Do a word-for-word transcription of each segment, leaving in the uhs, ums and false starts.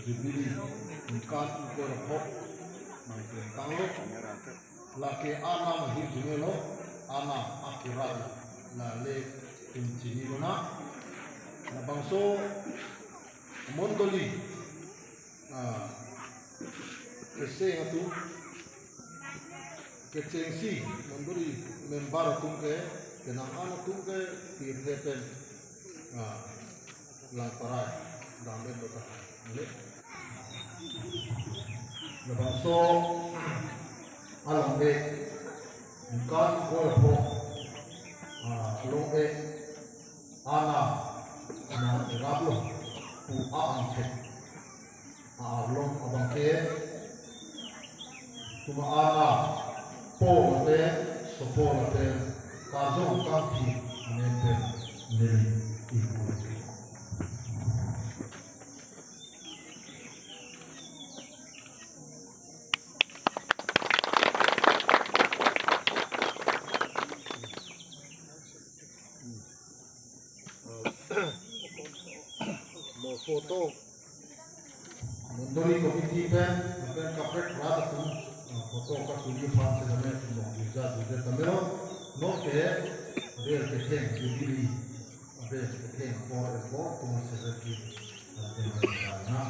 Jubilee ningkan ingkoi ra pho nangplang tanglo. Lake anam ahi jumelo, anam akira la le tum chini lonang. Labangso mondoli, ah, kecheng atum, kechengsi mondoli member atum ke, kenang-an atum ke pirthe pen, ah, lang parai dam-et lo ta. Ale. Labangso along ke ningkan ingkoi ra pho, ah, along ke anam nang irap lo pu a-angthek arlong abang ke tuma ana po lapen sopo lapen kajong kangthi amen pen neli ipu. Mo photo. Mondoli committee pen, lapen kaprek rat atum, ah, photo kachuli aphan si kami atum long juja juja kami lo, non ke, abe ketheng, jubilee, abe ketheng apor apor, tum secretary, ah, pen na.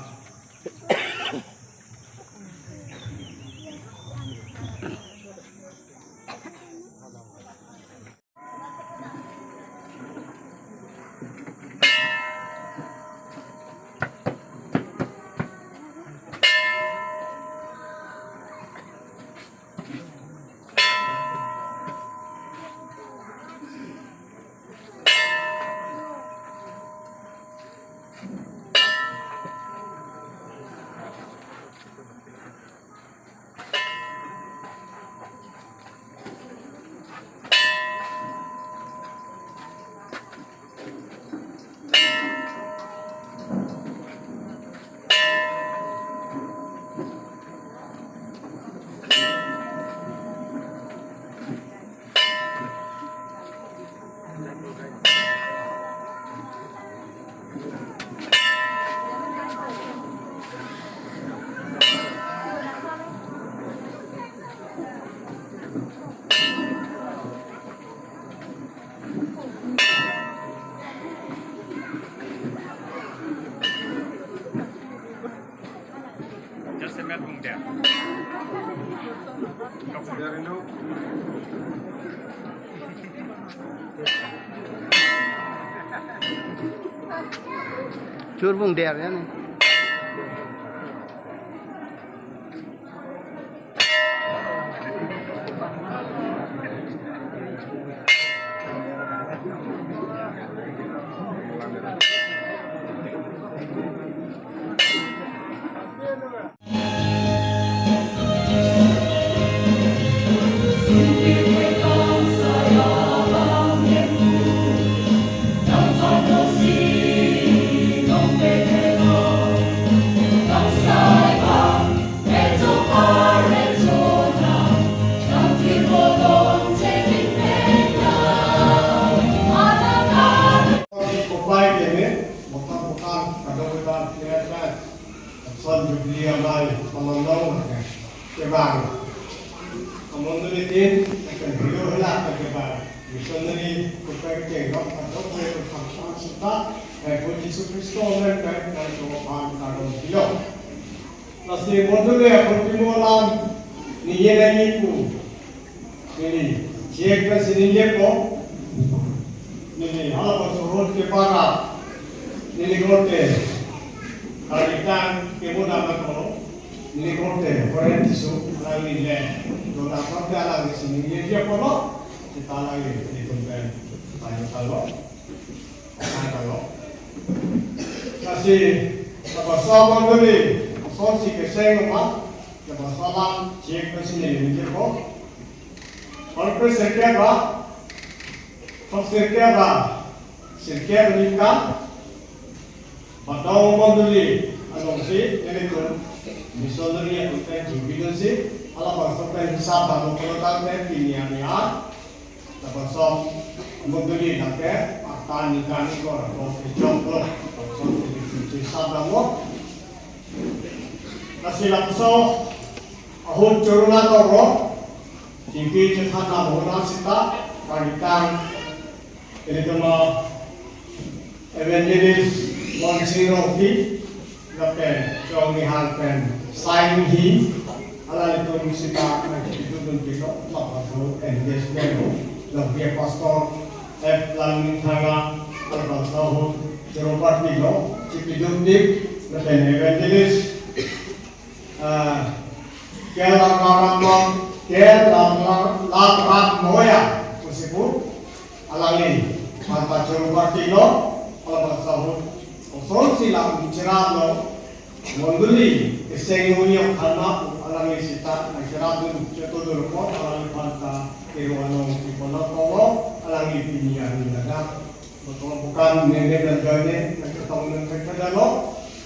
Just a minute, Bung Dep. Chur Bung Dep ya ni. Kopai keme, bokang bokang, kadokave, keme, son Jubilee amei, pamanong, kebang. Amondoli tin, akan hero hela kebang. Missionary, kopai keme, kadokave, kebang, sita, eh, Jisu Kristo, amen, kan, kan, so, pan, kadokave, pilo. Lasi mondoli aphan pimo alam ningje nangji pu neli chek pensi ningjepo. Neli halabangso road kepara neli korte kalitang kemodam ako, neli korte Horen Tisso, alangli le dona korte, alangli si ningjeji apotlo, sita alangli nelitum pen payo talo. Talo. Lasi, labangso amondoli asonsi keseng ma, labangso alam chek pensi neli ningjepo. Korte sirkep ba, kok sirkep ba, sirkep ningkan, Badong mondoli alongsi nelitum missionary atum pen jubilee si, halabangso pen hisap dam pulo tangte pini arni an, labangso mondoli lake atan ningkan ingkoi ra pho kejok lo, labangso Labangso ahut choro atum, tingki chethan abona sita, kalitang, ilitum Evangelist Monsing Rongpi, lapen Chong Nihal pen Sai Ninghi, alanglitum sita nangkipidun pilo, labangso engagement lo, lapen Pastor F Lalminthang, labangso ahut choro party lo, kipidun tik, lapen Evangelist Ah, K Lalram, K Lalram, Lalram Moya, pusi pu, alangli, manta choro party lo, alabangso ahut, osonsi la Umchera lo, mondoli, keseng uni ok thanma, alangli sita, nangcherapdun, chetodun po, alangli manta, Tiru anong, Tipono Kolo, alangli pini arni ladak, botol bukan, nene dan jane, nangchetong nangchetong lo,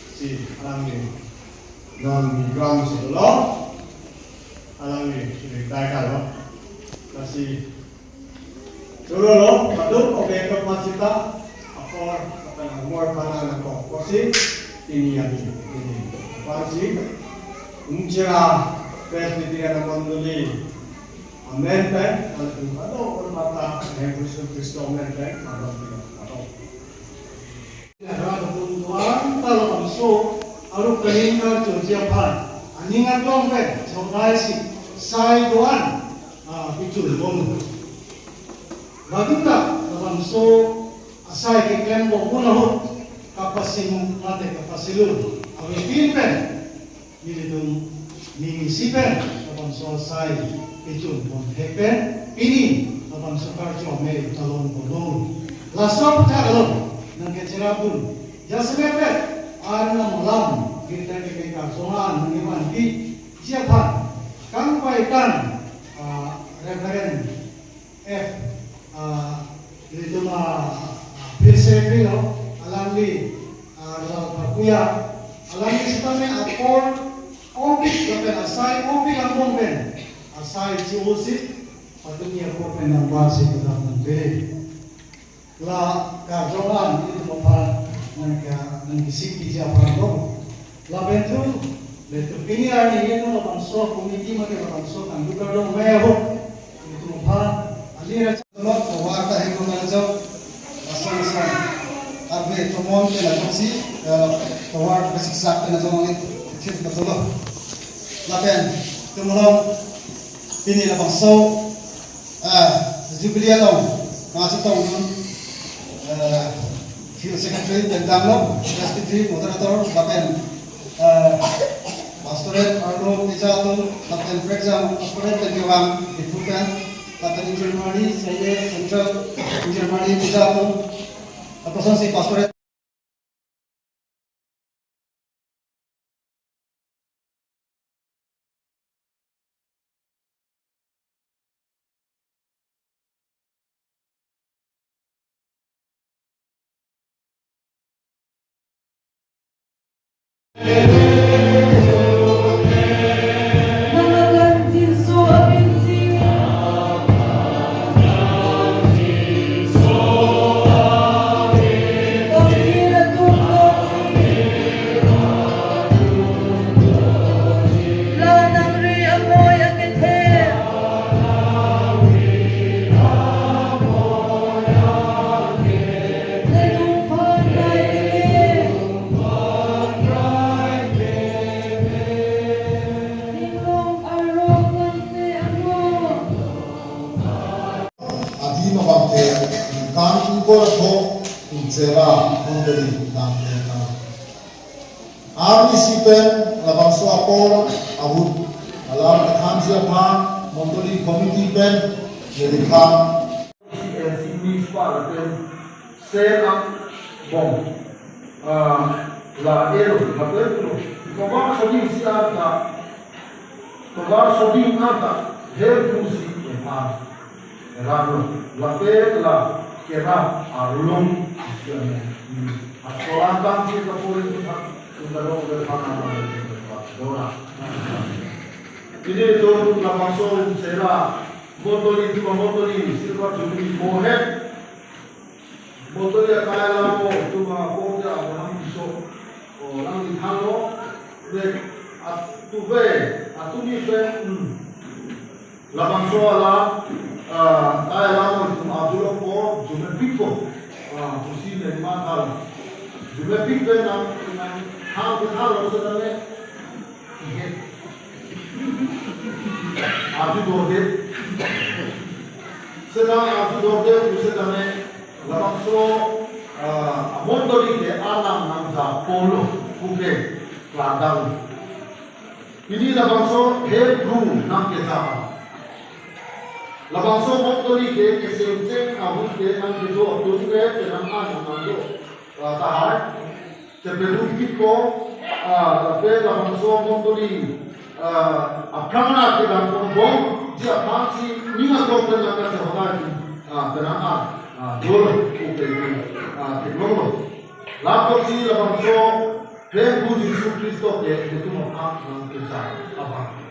si, alangli. Non mi gram si lo, alangli retire lo. Lasi choro lo, kadung obe kapasita, apor, akan amor pana na ko, kosi, pini arni, pini. Pasi, Umchera Presbyterian Mondoli, amen pen, alangli kadung apor mata, Tuhan Yesus Kristus amen pen, amen pen, amen. Rat atum do-an ta labangso arlo kaningje karjuji aphan aning aklong pen chongdai si sai do-an, ah, pijul bom. Badun ta labangso asai keklem bom ahut kapasimu mate kapasilu avepin pen nelitum ning isi pen labangso asai pijul bom thek pen pini labangso karju amei chalon bom. Laso aputhak along nangkecherapdun jasemet pen arnam alam kita keke karjong an nangkevanpiji aphan kangpai kan, ah, Reverend F, ah, ilitum, ah, Field Secretary lo, alangli, ah, Lalphapuya, alangli sitame apor ongpik lapen asai ongpik angbong pen asai chi-o si patumi apor pen nangbar si kedam nangpele. La karjong an ilitum aphan nangka nangkisik kiji aphan lo. Lapen thu, latum pini arni ilitum labangso committee mate labangso tangdukar lo me ahut ilitum aphan alira. Lo, tovar ta hingkung na jo, asong asong. Arve tomon ke na joksi, eh, tovar basic sak ke na jong ni, thip na jolo. Lapen, tumulong, pini labangso, eh, Jubilee along, nangchetongdun, eh, Field Secretary, Pendam lo, Presbytery, Moderator, lapen, eh, Pastorate arlo keja atum, lapen prekjam Pastorate pen kevang, Diphu pen, lapen Injilmari, Seye Central, Injilmari keja atum, lapuson si Pastorate. Adim abang ke kan ingkoi ra throk Umchera mondoli tang ke kan. Arnisi pen labangso apor ahut alam kethanji aphan mondoli committee pen neli than. C N C Miss Pal pen Sen angbong, ah, la elo, la elo. Tovar soding isi anta, tovar soding anta, he pusi epa, erang lo, lapen la kerap arlong isi ame. Hmm. Asolan tang si kapuri tuhan, tuhan lo, tuhan lo, tuhan lo. Ini itu labangso Umchera, mondoli, tuhan mondoli, silver jubilee, mohet. Mondoli akai alam o, tuma ko ja alam iso. O, alam di thang lo, de, Atuve, atumi pen, hmm. Labangso alam, ah, kai alam itum arjulo ko, arjumepikpo, ah, pusi nangma thal. Arjumepik pen nang, nang, hang kethal lo setame. Arjudunde. Seta arjudunde pu setame labangso, ah, amondoli ke Arnam nangjapo lo pu ke klardak. Pini labangso Hebrew nangkeja. Labangso mondoli ke kesengcheng ahut ke nangkedo atum ke penang an nangdo. Ah, tahai. Chepedun kit ko, ah, lapen labangso mondoli, ah, aphrang kedam ponbomji aphansi ning aklong pen nangkachehodai, ah, penang an, ah, dolo, oke, ah, theklonglo. Lapusi labangso Phu Jisu Khristo ke netum aphan nangkeja abang.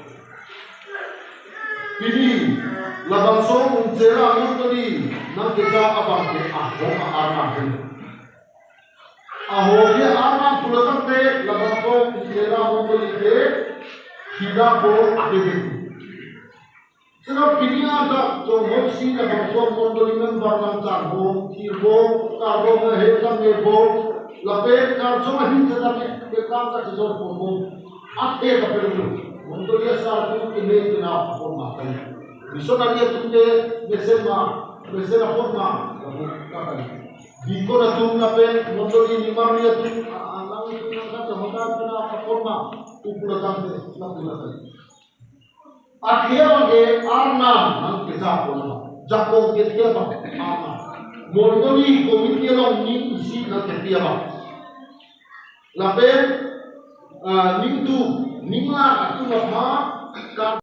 Pini labangso Umchera mondoli nangkeja abang ke ahok a-Arnam pen. Ahok ke Arnam pulo tangte labangso Umchera mondoli ke hida po akehe. Seta pini adak chonghoksi labangso mondoli member nangchangbom, thirbom, karbom, he tame bom, lapen karjong ahin setame kekam kachesor ponbom. Athe kapelo mondoli asar atum keme kena apon ma kali. Missionary atum ke mesen ma, mesen apon ma, lapu kakali. Deacon atum lapen mondoli nimarli atum, a-, alang atum nangkachehodai kena apon ma, pu pulo tangte, lapu kakali. Athe abang ke Arnam nangkeja abang. Jakong kethe abang Arnam. Mondoli committee along ning isi nangkepi abang. Lapen, ah, ningduk, ninglang atum aphan, ka-